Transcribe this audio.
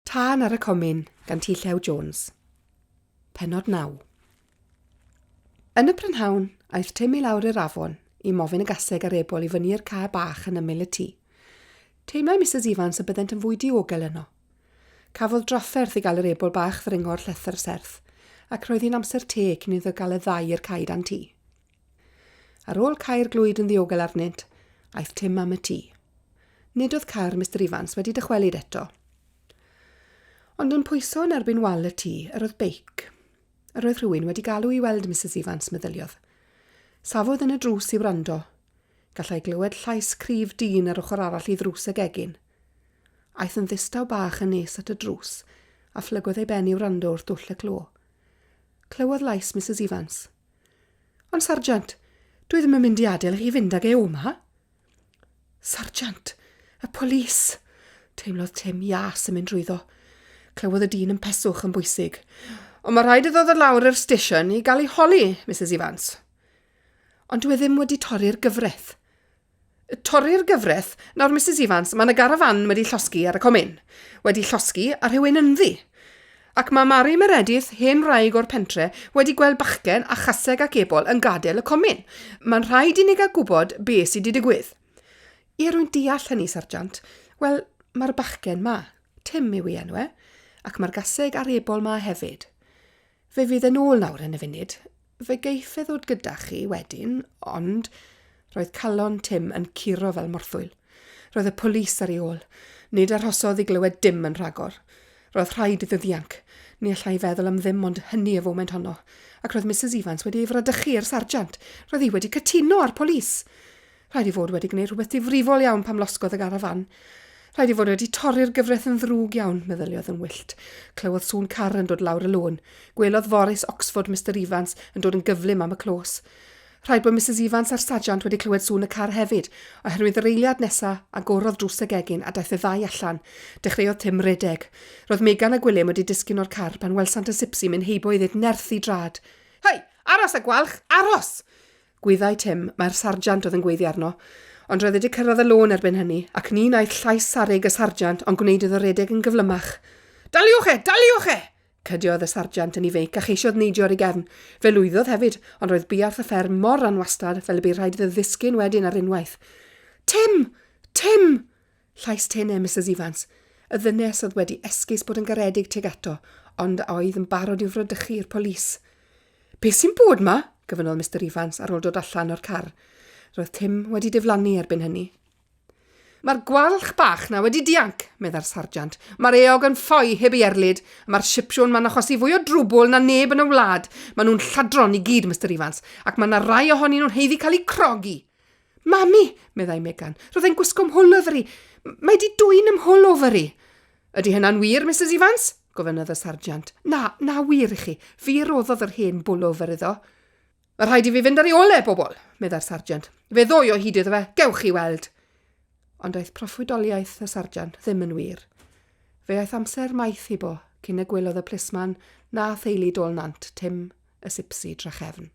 Tân ar y Comin gan T Llew Jones. Pennod 9. Yn y prynhawn, aeth Tim i lawr i'r afon i mofyn y gaseg a'r ebol i fyny i'r cae bach yn ymyl y tŷ. Teimlai Misus Evans y byddent yn fwy diogel yno. Cafodd drafferth i gael yr ebol bach ddringo'r llethr serth, ac roedd hi'n amser te cyn iddo gael y ddau i'r cae dan tŷ. Ar ôl cau'r glwyd yn ddiogel arnynt, aeth Tim am y tŷ. Nid oedd car Mister Ifans wedi dychwelyd eto. Ond yn pwyso yn erbyn wal y tŷ yr oedd beic. Yr oedd rhywun wedi galw i weld Misus Ifans, meddyliodd. Safodd yn y drws i wrando. Gallai glywed llais cryf dyn ar ochr arall i ddrws y gegin. Aeth yn ddistaw bach yn nes at y drws, a phlygodd ei ben i wrando wrth dwll y clo. Clywodd lais Misus Ifans. Ond, Sarjant, dwi ddim yn mynd i adael i chi fynd ag e o 'ma. Sarjant! Y polis! Teimlodd Tim ias yn mynd drwyddo. Clywodd y dyn yn peswch yn bwysig. Ond mae rhaid iddo ddod lawr i'r station i gael ei holi, Misus Evans. Ond dwi e ddim wedi torri'r gyfraith. Torri'r gyfraith? Nawr, Misus Evans, mae yna garafan wedi llosgi ar y comin. Wedi llosgi a rhywun ynddi. Ac mae Mari Meredith, hen wraig o'r pentre, wedi gweld bachgen a chaseg ac ebol yn gadael y comin. Mae'n rhaid i ni gael gwybod be sy 'di digwydd. Ie, rwy'n deall hynny, Sarjant. Wel, mae'r bachgen 'ma. Tim yw ei enw e. Ac mae'r gaseg a'r ebol 'ma hefyd. Fe fydd e'n ôl nawr yn y funud. Fe geiff e ddod gyda chi wedyn, ond... Roedd calon Tim yn curo fel morthwyl. Roedd y polis ar ei ôl. Nid arhosodd i glywed dim yn rhagor. Roedd rhaid iddo ddianc. Ni allai feddwl am ddim ond hynny y foment honno. Ac roedd Misus Evans wedi ei fradychu i'r sarjant. Roedd hi wedi cytuno â'r polis. Rhaid ei fod wedi gwneud rhywbeth difrifol iawn pam losgodd y garafán. Rhaid ei fod wedi torri'r gyfraith yn ddrwg iawn, meddyliodd yn wyllt. Clywodd sŵn car yn dod lawr y lôn. Gwelodd Forys Oxford Mister Evans yn dod yn gyflym am y clos. Rhaid bod Misus Evans a'r sarjant wedi clywed sŵn y car hefyd, oherwydd yr eiliad nesa, agorodd drws y gegin a daeth y ddau allan. Dechreuodd Tim redeg. Roedd Megan a Gwilym wedi disgyn o'r car pan welsant y sipsi mynd heibo iddynt nerth i drad. Hei! Aros, y gwalch! Aros! Gwyddai Tim mai'r sarjant oedd yn gweiddi arno, ond roedd wedi cyrraedd y lôn erbyn hynny, ac ni wnaeth llais sarrug y sarjant ond gwneud iddo redeg yn gyflymach. Daliwch e! Daliwch e! Cydiodd y sarjant yn ei feic a cheisiodd neidio ar ei gefn. Fe lwyddodd hefyd, ond roedd buarth y fferm mor anwastad fel y bu rhaid iddo ddisgyn wedyn ar unwaith. Tim! Tim! Llais tenau Misus Evans, y ddynes oedd wedi esgus bod yn garedig tuag ato, ond a oedd yn barod i'w fradychu i'r polis. Be sy'n bod 'ma? gofynnodd Mister Evans ar ôl dod allan o'r car. Roedd Tim wedi diflannu erbyn hynny. Mae'r gwalch bach 'na wedi dianc, meddai'r sarjant. Mae'r eog yn ffoi heb ei erlid, a mae'r sipsiwn 'ma'n achosi fwy o drwbwl na neb yn y wlad. Maen nhw'n lladron i gyd, Mister Evans, ac mae 'na rai ohonyn nhw'n haeddu cael eu crogi. Mami, meddai Megan, roedd e'n gwisgo mhwl oferi. Mae 'di dwyn 'y mhwl oferi. Ydy hynna'n wir, Misus Evans? gofynnodd y sarjant. Na, na wir i chi. Fi roddodd yr hen bwlover iddo. Mae rhaid i fi fynd ar ei ôl e, bobl, meddai'r sarjant. Fe ddoi o hyd iddo fe, gewch chi weld. Ond aeth proffwydoliaeth y sarjant ddim yn wir. Fe aeth amser maith i bo cyn y gwelodd y plisman na theulu Dôl Nant Tim y Sipsi drachefn.